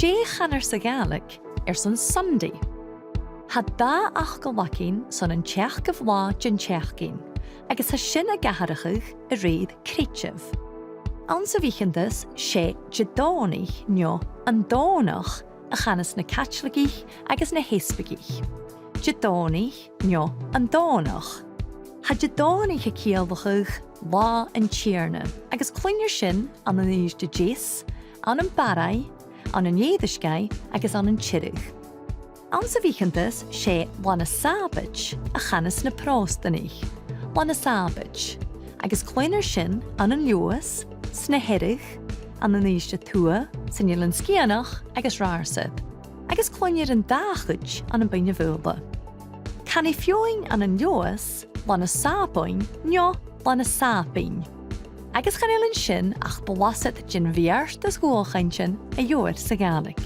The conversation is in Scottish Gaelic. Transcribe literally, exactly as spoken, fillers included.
Dè chanar sa Ghàidhlig airson Sunday? Tha dà fhacal againn son an t-seachdamh latha den t-seachdain, agus tha sin ag atharrachadh a rèir creideimh. Anns a' bhitheantas, 's e Didòmhnaich no an Dòmhnach a chanas na Caitligich agus na h-Easbagaich. Didòmhnaich no an Dòmhnach. Tha Didòmhnaich a' ciallachadh Latha an Tighearna, agus cluinnear sin ann an Uibhist a Deas, ann am Barraigh, ann an Èirisgeigh agus ann an Tiriodh. Anns a' bhitheantas, 's e Latha na Sàbaid a chanas na Pròstanaich, Latha na Sàbaid, agus cluinnear sin ann an Leòdhas, sna Hearadh, ann an Uibhist a Tuath, san Eilean Sgitheanach agus Ratharsair, agus cluinnear an dà chuid ann am Beinn na Faoghla. Canaidh feadhainn ann an Leòdhas Latha na Sàbain no Latha na Sàbainn, agus chan eil an sin ach blasad den bheartas dhualchainntean a gheibhear sa Ghàidhlig.